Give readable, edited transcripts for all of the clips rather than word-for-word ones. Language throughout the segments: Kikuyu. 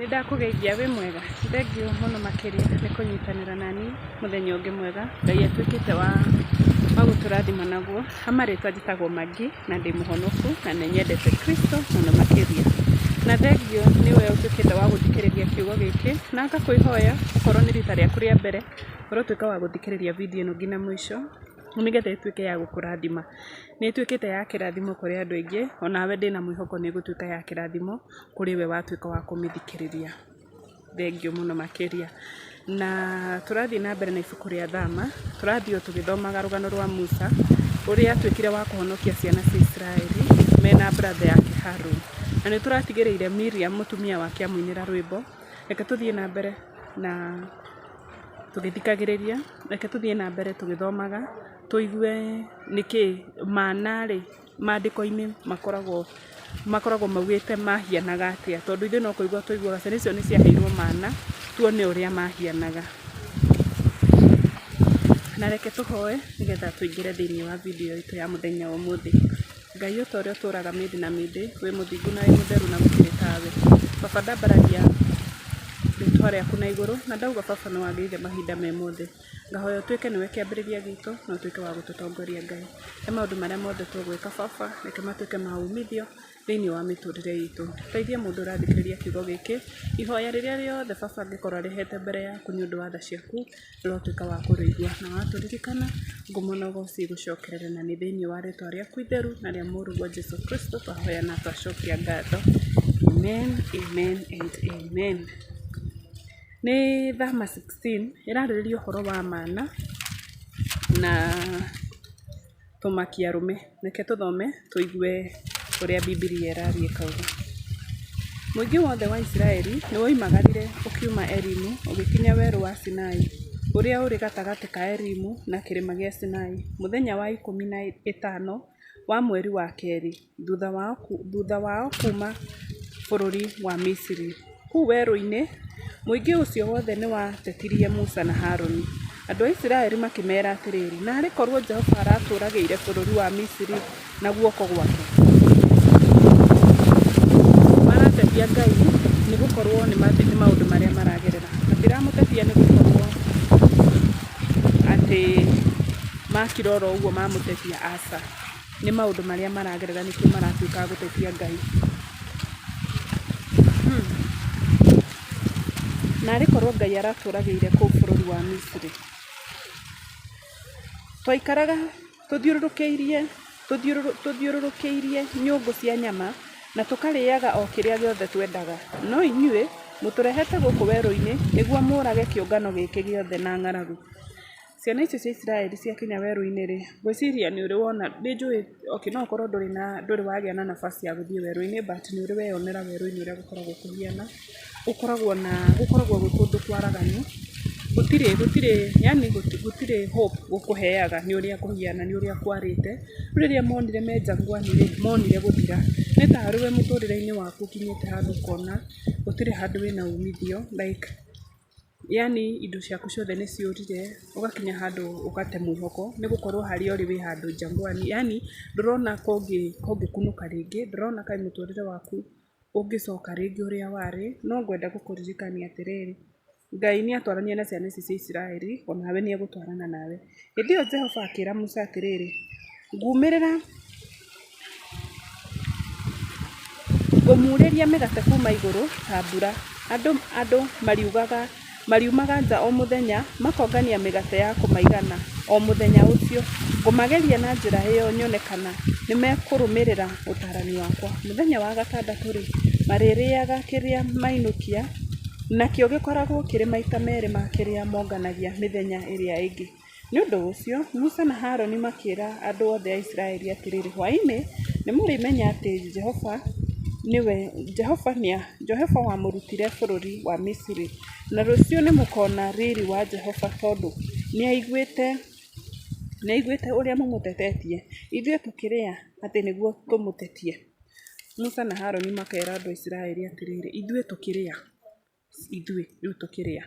Nĩ ndakũgeithia wĩ mwega, thengiũ mũno makĩria nĩ kũnyitanĩra naniĩ mũthenya ũngĩ mwega Ngai atuĩkĩte wa gũtũrathima naguo. Ha marĩtwa njĩtagwo Maggie na ndĩ mũhonoku na nĩ nyendete Kristo mũno makĩria. Na thengiũ nĩwe ũtuĩkĩte wa gũthikĩrĩria kiugo gĩkĩ na ngakwĩhoya okorwo nĩ rita rĩaku rĩa mbere ũrotuĩka wa gũthikĩrĩria video ĩno nginya mũico nĩgetha ĩtuĩke ya gũkũrathima. Nĩ ĩtuĩkĩte ya kĩrathimo kũrĩ andũ aingĩ onawe ndĩna mwĩhoko nĩ ĩgũtuĩka ya kĩrathimo kũrĩ we watuĩka wa kũmĩthikĩrĩria. Thengiũ mũno makĩria. Na tũrathiĩ na mbere na ibuku rĩa Thama, tũrathiĩ o tũgĩthomaga rũgano rwa Musa, ũrĩa atuĩkire wa kũhonokia ciana cia Isiraeli mena brother yake Harũni. Na nĩ tũratigĩrĩire Miriam mũtumia wake amũinĩra rwĩmbo. Reke tũthiĩ na mbere na tũgĩthikagĩrĩria, reke tũthiĩ na mbere tũgĩthomaga, tũigue nĩkĩ mana rĩ, maandĩko-inĩ makoragwo makoragwo maugĩte mahianaga atĩa, tondũ ithuĩ no kũigua tũiguaga ciana icio nĩ ciaheirwo mana, tuone ũrĩa mahianaga. Na reke tũhoe nĩgetha tũingĩre thĩiniĩ wa video itũ ya mũthenya wa ũmũthĩ. Ngai ũta ũrĩa ũtũraga mĩndĩ na mĩndĩ, wĩ mũthingu na wĩ mũtheru na gũtirĩ tawe. Baba ndambararia rĩtwa rĩaku na igũrũ, na ndauga baba nĩ wagĩrĩire mahinda me mothe. Ngahoya ũtuĩke nĩwe kĩambĩrĩria gitũ na ũtuĩke wa gũtũtongoria Ngai. He maũndũ marĩa mothe tũgwĩka baba, reke matuĩke ma umithio thĩinĩ wa mĩtũrĩre itũ. Teithia mũndũ ũrathikĩrĩria kiugo gĩkĩ, ihoya rĩrĩa rĩothe baba angĩkorwo arĩhete mbere yaku nĩ ũndũ wa tha ciaku, ũrotuĩka wa kũrĩigua. Na watũririkana, ngumo na ũgoci igũcokerere na nĩ thĩinĩ wa rĩtwa rĩaku itheru na rĩa mũrũguo Jesu Kristo twahoya na twacokia ngatho. Amen, amen and amen. Nĩ Thama 16, ĩrarĩrĩria ũhoro wa mana na tũmakia arũme. Reke tũthome tũigue ũrĩa Bibilia ĩraria ĩkauga. Mũingĩ wothe wa Isiraeli nĩ woimagarire ũkiuma Elimu ũgĩkinya werũ wa Sinai, ũrĩa ũrĩ gatagatĩ ka Elimu na kĩrĩma gĩa Sinai, mũthenya wa 15 wa mweri wa kerĩ thutha wao kuuma bũrũri wa Misiri. Kũu werũ-inĩ, mũingĩ ũcio wothe nĩ watetirie Musa na Haruni. Andũ a Isiraeli makĩmeera atĩrĩ, Naarĩ korũo Jehova aratũũragĩire bũrũri wa Misiri na guoko gwake! Maratetia Ngai nĩ gũkorũo nĩ maũndũ marĩa maragerera. Matiramũtetia nĩ gũkorũo atĩ makira oro ũguo mamũtetia, aca. Nĩ maũndũ marĩa maragerera nĩkĩo maratuĩka a gũtetia Ngai. Naarĩ korũo Ngai aratũũragĩire kũu bũrũri wa Misiri! Twaikaraga tũthiũrũrũkĩirie tũthiũrũrũkĩirie nyũngũ cia nyama na tũkarĩaga o kĩrĩa gĩothe twendaga. No inyuĩ mũtũrehete gũkũ werũ-inĩ nĩguo mũũrage kĩũngano gĩkĩ gĩothe na ng'aragu. Ciana icio cia Isiraeli ciakinya werũ-inĩ rĩ, ngwĩciria nĩ ũrĩ wona, nĩ njũĩ okay no ũkorwo ndũrĩ na ndũrĩ wagĩa na nafasi ya gũthiĩ werũ-inĩ but nĩ ũrĩ weyonera werũ-inĩ ũrĩa gũkoragwo kũhiana. Gũkoragwo na gũkoragwo gwĩ kũndũ kwaraganu, gũtirĩ gũtirĩ yaani gũtirĩ hope gũkũheaga nĩ ũrĩa kũhiana nĩ ũrĩa kwarĩte. Rĩu rĩrĩa monire me jangwani rĩ, monire gũthira. Nĩ tarĩ we mũtũrĩre-inĩ waku ũkinyĩte handũ ũkona gũtirĩ handũ wĩna umithio like yaani indo ciaku ciothe nĩ ciũrire, ũgakinya handũ ũgate mwĩhoko nĩ gũkorwo harĩa ũrĩ wĩ handũ jangwani yaani ndũrona ka ũngĩkunũka rĩngĩ, ndũrona kaĩ mũtũrĩre waku ũngĩcoka rĩngĩ ũrĩa warĩ, no ngwenda gũkũririkania atĩrĩrĩ, Ngai nĩ atwaranire na ciana ici cia Isiraeli, o nawe nĩ egũtwarana nawe. Hĩndĩ ĩyo Jehova akĩra Musa atĩrĩrĩ, ngumĩrĩra Ngũmuurĩria mĩgate kuuma igũrũ ta mbura. Andũ mariumaga nja o mũthenya makongania mĩgate ya kũmaigana o mũthenya ũcio. Ngũmageria na njĩra ĩyo nyone kana nĩmekũrũmĩrĩra ũtaarani wakwa. Mũthenya wa gatandatũ-rĩ, marĩrĩaga kĩrĩa mainũkia, nakĩo gĩkoragwo kĩrĩ maita merĩ ma kĩrĩa monganagia mĩthenya ĩrĩa ĩngĩ. Nĩ ũndũ ũcio Musa na Haruni makĩra andũ othe a Isiraeli atĩrĩ, Hwaĩ-inĩ nĩ mũrĩmenya atĩ Jehova nĩwe Jehova wamũrutire bũrũri wa Misiri, na rũciũ nĩ mũkoona riri wa Jehova tondũ nĩ aiguĩte ũrĩa mũmũtetetie. Ithuĩ tũkĩrĩ a atĩ nĩguo tũmũtetie? Musa na Haruni makera andũ a Isiraeli atĩrĩ, Ithuĩ tũkĩrĩ a? Ithuĩ rĩu tũkĩrĩ a?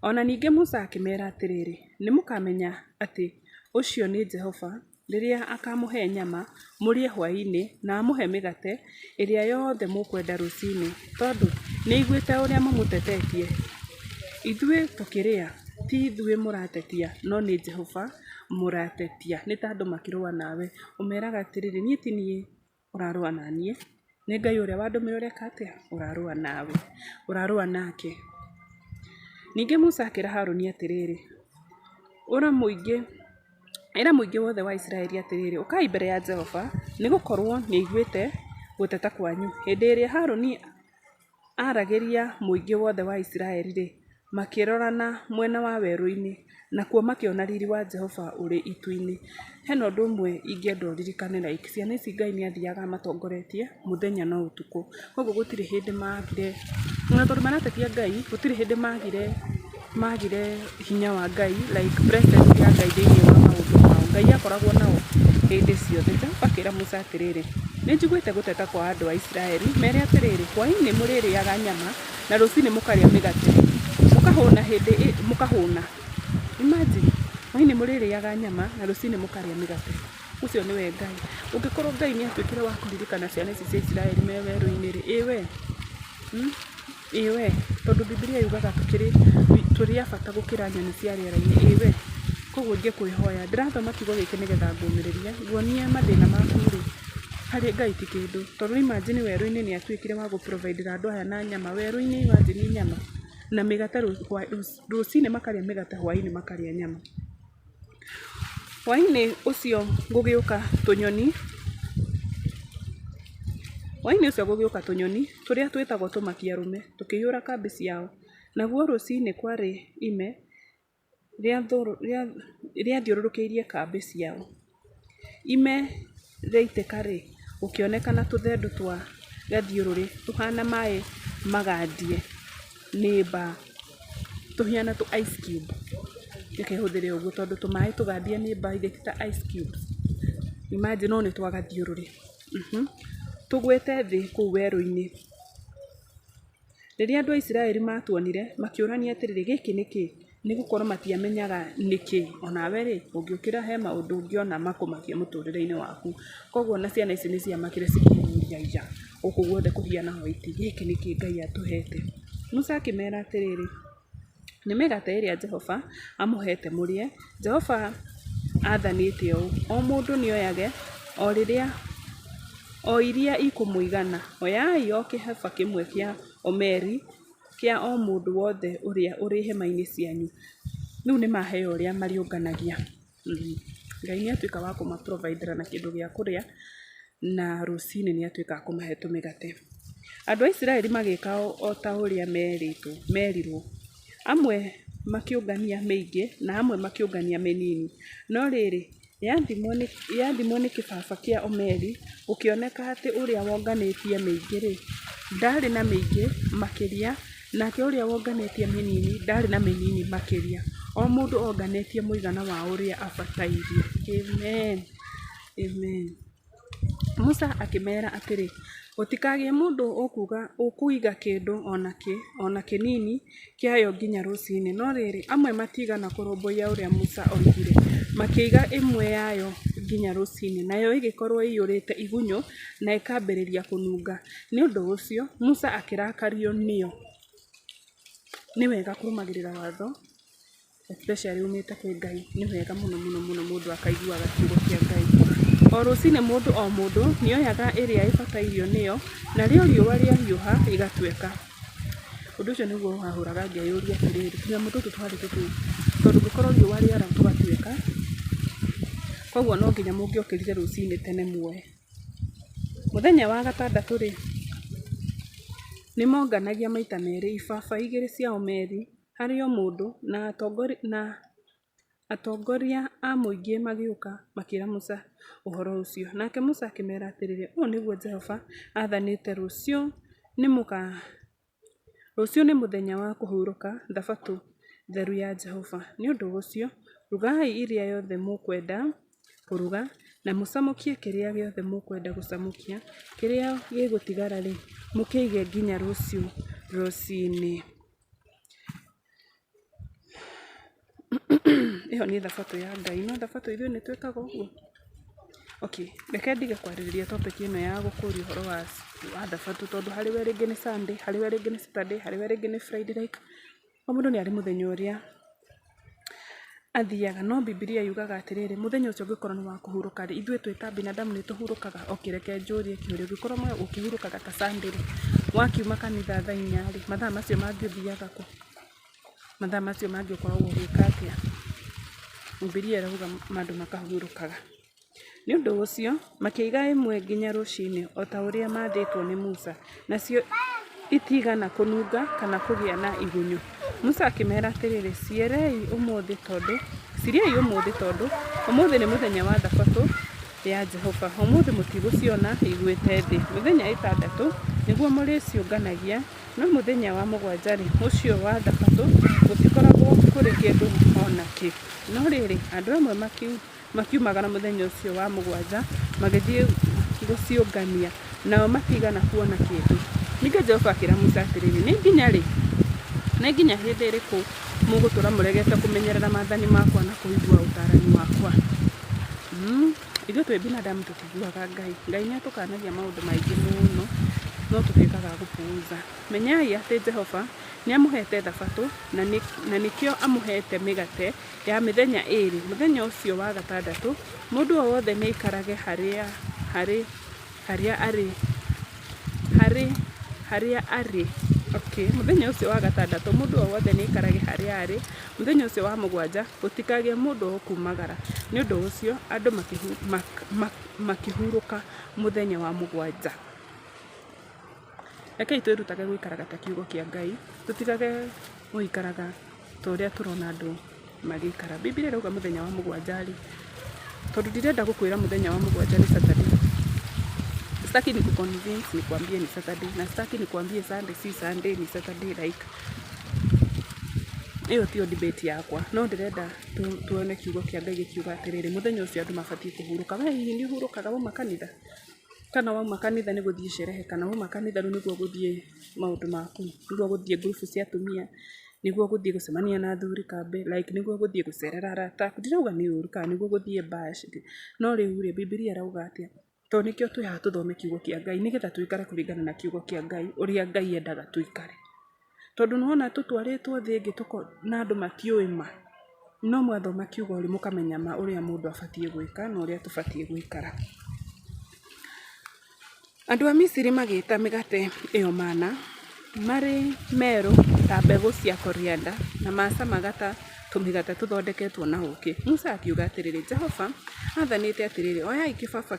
O na ningĩ Musa akĩmeera atĩrĩ, Nĩ mũkaamenya atĩ ũcio nĩ Jehova rĩrĩa akaamũhe nyama mũrĩe hwaĩ-inĩ na amũhe mĩgate ĩrĩa yothe mũkwenda rũcinĩ, tondũ Nĩ aiguĩte ũrĩa mũmũtetetie. Ithuĩ tũkĩrĩa, ti ithuĩ mũratetia, no nĩ Jehova mũratetia. Nĩ ta andũ makĩrũa nawe, ũmeraga atĩrĩrĩ, niĩ ti niĩ ũrarũa naniĩ, nĩ Ngai ũrĩa wandũmire ũreka atĩa? Ũrarũa nawe, ũrarũa nake. Ningĩ Musa akĩra Harũni atĩrĩrĩ, Ũra mũingĩ Ĩra mũingĩ wothe wa Isiraeli atĩrĩ, 'Ũkai mbere ya Jehova, nĩ gũkorũo nĩ aiguĩte gũteta kwanyu. Hĩndĩ ĩrĩa Harũni aaragĩria mũingĩ wothe wa Isiraeli-rĩ, makĩrora na mwena wa werũ-inĩ, nakuo makĩona riri wa Jehova ũrĩ itu-inĩ. Hena ũndũ ũmwe ingĩenda ũririkane like ciana ici Ngai nĩ athiaga amatongoretie mũthenya na ũtukũ. Koguo gũtirĩ hĩndĩ magire, ona tondũ maratetia Ngai, gũtirĩ hĩndĩ magire magire hinya wa Ngai like presence ya Ngai thĩiniĩ wa maũndũ mao. Ngai akoragwo nao hĩndĩ ciothe. Jehova akĩra Musa atĩrĩrĩ, nĩ njiguĩte gũteta kwa andũ a Isiraeli, mere atĩrĩrĩ, hwaĩ-inĩ mũrĩrĩaga nyama na rũcinĩ mũkarĩa mĩgate, mũkahũna hĩndĩ mũkahũna. Imagine, hwaĩ-inĩ mũrĩrĩaga nyama na rũcinĩ mũkarĩa mĩgate. Ũcio nĩwe Ngai. Ũngĩkorwo Ngai nĩ atuĩkire wa kũririkana ciana ici cia Isiraeli me werũ-inĩ rĩ, ĩ we? Ĩ we? Tondũ Bibilia yugaga tũkĩrĩ tũrĩ a bata gũkĩra nyoni cia rĩera-inĩ, ĩ we? Koguo ingĩkwĩhoya, ndĩrathoma kiugo gĩkĩ nĩgetha ngũmĩrĩrie, nguonie mathĩna maku rĩ, harĩ Ngai ti kĩndũ. Tondũ imagine werũ-inĩ nĩ atuĩkire wa gũ provide ĩra andũ aya na nyama, werũ-inĩ imagine nyama na mĩgate rũcinĩ makarĩa mĩgate hwaĩ-inĩ makarĩa nyama. Hwaĩ-inĩ ũcio gũgĩũka tũnyoni, hwaĩ-inĩ ũcio gũgĩũka tũnyoni tũrĩa twĩtagwo tũmakia-arũme tũkĩiyũra kambĩ ciao. Naguo rũcinĩ kwarĩ ime rĩathiũrũrũkĩirie kambĩ ciao. Ime rĩaitĩka-rĩ, gũkĩonekana tũthendũ twa gathiũrũrĩ tũhana maĩ magandie nĩ mbaa, tũhiana tũ ice cube. Reke hũthĩre ũguo tondũ tũmaĩ tũgandie nĩ mbaa githĩ ti ta ice cubes. Imagine no nĩ twa gathiũrũrĩ. Tũgwĩte thĩ kũu werũ-inĩ. Rĩrĩa andũ a Isiraeli maatuonire, makĩũrania atĩrĩ, Gĩkĩ nĩ kĩĩ? Nĩ gũkorũo matiamenyaga nĩ kĩĩ. O nawe-rĩ, ũngĩũkĩra he maũndũ ũngĩona makũmakia mũtũrĩre-inĩ waku. Koguo ona ciana ici nĩ ciamakire cikĩyũria, aya, gũkũ guothe kũhiana white, gĩkĩ nĩ kĩĩ Ngai atũhete? Musa akĩmera atĩrĩrĩ, Nĩ mĩgate ĩrĩa Jehova amũheete mũrĩe. Jehova aathanĩte ũũ, 'O mũndũ nĩoyage o rĩrĩa o iria ikũmũigana. Oyai o kĩhaba kĩmwe kĩa omeri kĩa o mũndũ wothe ũrĩa ũrĩ hema-inĩ cianyu. Rĩu nĩ maheo ũrĩa marĩũnganagia. Ngai nĩ atuĩka wa kũma provide ĩra na kĩndũ gĩa kũrĩa, na rũcinĩ nĩ atuĩka wa kũmahe tũmĩgate. Andũ a Isiraeli magĩka o ta ũrĩa merĩtwo, merirwo. Amwe makĩũngania mĩingĩ na amwe makĩũngania mĩnini. No rĩrĩ, yathimwo nĩ kĩbaba kĩa omeri, gũkĩoneka atĩ ũrĩa wonganĩtie mĩingĩ-rĩ, ndaarĩ na mĩingĩ makĩria, nake ũrĩa wonganĩtie mĩnini ndaarĩ na mĩnini makĩria. O mũndũ onganĩtie mũigana wa ũrĩa abatairie. Amen. Amen. Musa akĩmeera atĩrĩ, Gũtikagĩe mũndũ ũkũiga kĩndũ o na kĩ, o na kĩnini kĩayo nginya rũcinĩ. No rĩrĩ, amwe matiigana kũrũmbũiya ũrĩa Musa oigire, makĩiga ĩmwe yayo nginya rũcinĩ, nayo ĩgĩkorũo ĩiyũrĩte igunyũ na ĩkambĩrĩria kũnunga. Nĩ ũndũ ũcio Musa akĩrakario nĩo. Nĩ wega kũrũmagĩrĩra watho. Especially umĩte kwĩ Ngai, nĩ wega mũno mũno mũno mũndũ akaiguaga kiugo kĩa Ngai. O rũcinĩ mũndũ o mũndũ nĩ oyaga ĩrĩa ĩbatairio nĩyo, narĩo riũa rĩahiũha ĩgatweka. Ũndũ ũcio nĩguo wahũraga ngeyũria atĩrĩrĩ, tũnyamũ tũtũ twarĩ tũtũ, tondũ ũngĩkorwo riũa rĩara tũgatweka, koguo no nginya mũngĩokĩrire rũcinĩ tene muoe. Mũthenya wa gatandatũ-rĩ, nĩmonganagia maita merĩ, ibaba igĩrĩ cia omeri harĩ o mũndũ, na atongoria a mũingĩ magĩũka makĩĩra Musa ũhoro ũcio. Nake Musa akĩmeera atĩrĩ, Ũũ nĩguo Jehova aathanĩte, 'Rũciũ nĩ mũthenya wa kũhurũka, thabatũ theru ya Jehova. Nĩ ũndũ ũcio, rugai iria yothe mũkwenda kũruga, na mũcamũkie kĩrĩa gĩothe mũkwenda gũcamũkia, kĩrĩa gĩgũtigara-rĩ, mũkĩige nginya rũciũ rũcinĩ. Ĩyo nĩ thabatũ ya Ngai, no thabatũ ithuĩ nĩ twĩkaga ũguo? Okay, reke ndige kwarĩrĩria topic ĩno ya gũkũria ũhoro wa thabatũ tondũ harĩ we rĩngĩ nĩ Sunday, harĩ we rĩngĩ nĩ Saturday, harĩ we rĩngĩ nĩ Friday, like o mũndũ nĩ arĩ mũthenya ũrĩa athiaga. No Bibilia yugaga atĩrĩrĩ, mũthenya ũcio ũngĩkorwo nĩ wa kũhurũka rĩ, ithuĩ twĩ ta binadamu nĩ tũhurũkaga? Okay, reke njũrie kĩũria, ũngĩkorwo ũkĩhurũkaga ta Sunday rĩ, wakiuma kanitha thaa inya rĩ, mathaa macio mangĩ ũthiaga kũ? Mathaa macio mangĩ ũkoragwo ũgĩka atĩa? Bibilia ĩrauga andũ makahurũkaga. Nĩ ũndũ ũcio, makĩiga ĩmwe nginya rũcinĩ o ta ũrĩa maathĩtwo nĩ Musa, nacio itiigana kũnunga kana kũgĩa na igunyũ. Musa akĩmeera atĩrĩ, Cirĩei ũmũthĩ tondũ ũmũthĩ nĩ mũthenya wa Thabatũ ya Jehova. Ũmũthĩ mũtigũciona igũĩte thĩ. Mĩthenya ĩtandatũ nĩguo mũrĩciũnganagia, no mũthenya wa mũgwanja-rĩ, ũcio wa Thabatũ, gũtikoragwo kũrĩ kĩndũ o na kĩ. No rĩrĩ, andũ amwe makiumagara mũthenya ũcio wa mũgwanja magĩthiĩ gũciũngania, nao matiigana kuona kĩndũ. Ningĩ Jehova akĩra Musa atĩrĩ, Nĩ nginya rĩ, nĩ nginya hĩndĩ ĩrĩkũ mũgũtũũra mũregete kũmenyerera maathani makwa na kũigua ũtaarani wakwa? Ithuĩ twĩ binadamu tũtiguaga Ngai. Ngai nĩ atũkanagia maũndũ maingĩ mũno, no tũtuĩkaga a gũpuuza. Menyai atĩ Jehova nĩ amũheete thabatũ, na nĩkĩo amũheete mĩgate ya mĩthenya ĩĩrĩ. Mũthenya ũcio wa gatandatũ, mũndũ o wothe nĩaikarage harĩa harĩ harĩa arĩ harĩ harĩa arĩ. Okay. Mũthenya ũcio wa gatandatũ, mũndũ o wothe nĩaikarage harĩa arĩ. Mũthenya ũcio wa mũgwanja, gũtikagĩe mũndũ ũkumagara. Nĩ ũndũ ũcio andũ makĩhurũka mũthenya wa mũgwanja. Rekei twĩrutage gũikaraga ta kiugo kĩa Ngai, tũtigage gũikaraga ta ũrĩa tũrona andũ magĩikara. Bibilia ĩrauga mũthenya wa mũgwanja rĩ, tondũ ndirenda gũkwĩra mũthenya wa mũgwanja nĩ Saturday. Sitaki nikuconvince nikwambie ni Saturday na sitaki nikwambie Sunday si Sunday ni Saturday, like ĩyo tiyo debate yakwa, no ndĩrenda tuone kiugo kĩa Ngai gĩkiuga atĩrĩrĩ, mũthenya ũcio andũ mabatiĩ kũhurũka. We hihi nĩ ũhurũkaga wauma kanitha? Kana wauma kanitha nĩ gũthiĩ sherehe, kana wauma kanitha rĩu nĩguo gũthiĩ maũndũ maku, nĩguo gũthiĩ ngurubu cia atumia, nĩguo gũthiĩ gũcemania na athuri kambĩ, like nĩguo gũthiĩ gũcerera arata aku. Ndirauga nĩ ũru kana nĩguo gũthiĩ bash, no rĩu rĩ, Bibilia ĩrauga atĩa? Tondũ nĩkĩo twĩ haha tũthome kiugo kĩa Ngai, nĩgetha tũikare kũringana na kiugo kĩa Ngai, ũrĩa Ngai endaga tũikare. Tondũ nĩ wona tũtwarĩtwo thĩ ĩngĩ na andũ matiũĩ ma, no mwathoma kiugo rĩ, mũkamenya ma ũrĩa mũndũ abatiĩ gwĩka na ũrĩa tũbatiĩ gũikara. Andũ a Misiri magĩĩta mĩgate ĩyo mana, marĩ merũ ta mbegũ cia korianda, na maacamaga ta tũmĩgate tũthondeketwo na ũũkĩ. Musa akiuga atĩrĩ, Jehova aathanĩte atĩrĩ, 'Oyai kĩbaba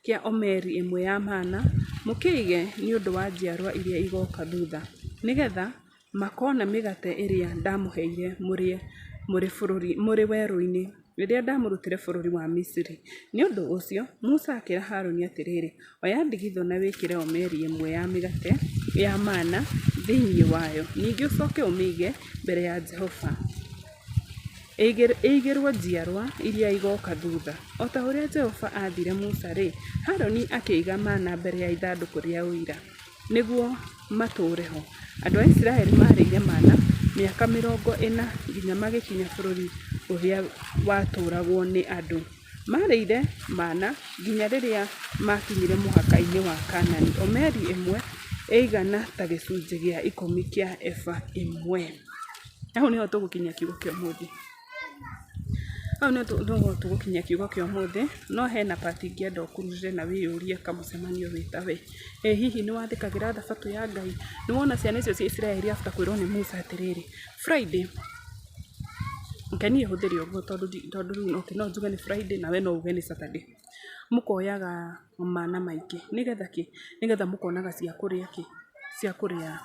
kĩa omeri ĩmwe ya mana, mũkĩige nĩ ũndũ wa njiarũa iria igooka thutha, nĩgetha makoona mĩgate ĩrĩa ndamũheire mũrĩe mũrĩ werũ-inĩ, rĩrĩa ndamũrutire bũrũri wa Misiri. Nĩ ũndũ ũcio Musa akĩra Harũni atĩrĩ, Oya ndigithũ na wĩkĩre omeri ĩmwe ya mĩgate ya mana thĩinĩ wayo, ningĩ ũcoke ũmĩige mbere ya Jehova ĩigĩrũo njiarũa iria igooka thutha. O ta ũrĩa Jehova aathire Musa-rĩ, Harũni akĩiga mana mbere ya ithandũkũ rĩa Ũira nĩguo matũũre ho. Andũ a Isiraeli maarĩire mana mĩaka mĩrongo ĩna nginya magĩkinya bũrũri ũrĩa watũũragwo nĩ andũ. Maarĩire mana nginya rĩrĩa maakinyire mũhaka-inĩ wa Kaanani. Omeri ĩmwe ĩigana ta gĩcunjĩ gĩa ikũmi kĩa eba ĩmwe. Hau nĩho tũgũkinyia kiugo kĩa ũmũthĩ. Hau nĩho tũgũkinyia kiugo kĩa ũmũthĩ, no hena part ingĩenda ũkururĩre na wĩyũrie kamũcemanio wĩ ta we. Ĩ hihi nĩ wathĩkagĩra thabatũ ya Ngai? Nĩ wona ciana icio cia Isiraeli after kwĩrwo nĩ Musa atĩrĩrĩ, Friday, reke niĩ hũthĩre ũguo tondũ rĩu okay no njuge nĩ Friday nawe no uge nĩ Saturday. Mũkoyaga mana maingĩ nĩgetha kĩ? Nĩgetha mũkonaga cia kũrĩa kĩ? Cia kũrĩa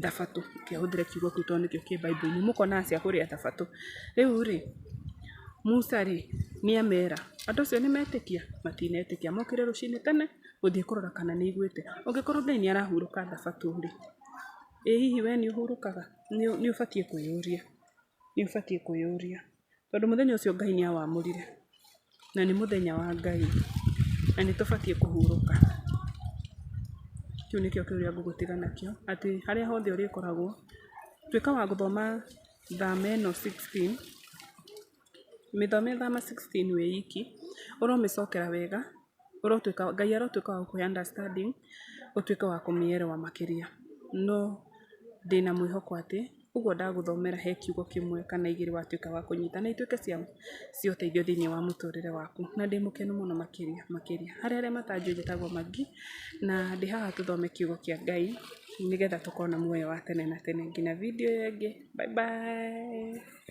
thabatũ. Reke hũthĩre kiugo kĩu tondũ nĩkĩo kĩ Bible -inĩ. Mũkonaga cia kũrĩa thabatũ. Rĩu rĩ, Musa rĩ, nĩ amera, andũ acio nĩ metĩkia? Matinetĩkia. Mokĩra rũcinĩ tene gũthiĩ kũrora kana nĩ iguĩte. Ũngĩkorwo Ngai nĩ arahurũka thabatũ rĩ, ĩ hihi we nĩ ũhurũkaga? Nĩ ũbatiĩ kwĩyũria, nĩ ũbatiĩ kwĩyũria. Tondũ mũthenya ũcio Ngai nĩ awamũrire, na nĩ mũthenya wa Ngai, na nĩ tũbatiĩ kũhurũka. Kĩu nĩkĩo kĩũria ngũgũtiga nakĩo, atĩ harĩa hothe ũrĩkoragwo, tuĩka wa gũthoma Thama ĩno 16, mĩthome Thama 16 wĩ iki. Ũromĩcokera wega, ũrotuĩka, Ngai arotuĩka wa gũkũhe understanding, ũtuĩke wa kũmĩerewa makĩria. No ndĩna mwĩhoko atĩ, ũguo ndagũthomera he kiugo kĩmwe kana igĩrĩ watuĩka wa kũnyita na ituĩke cia cia ũteithio thĩiniĩ wa mũtũrĩre waku. Na ndĩ mũkenu mũno makĩria makĩria. Harĩ arĩa matanjũĩ njĩtagwo Maggie, na ndĩ haha tũthome kiugo kĩa Ngai, nĩgetha tũkorwo na muoyo wa tene na tene. Nginya video ĩyo ĩngĩ, bye bye.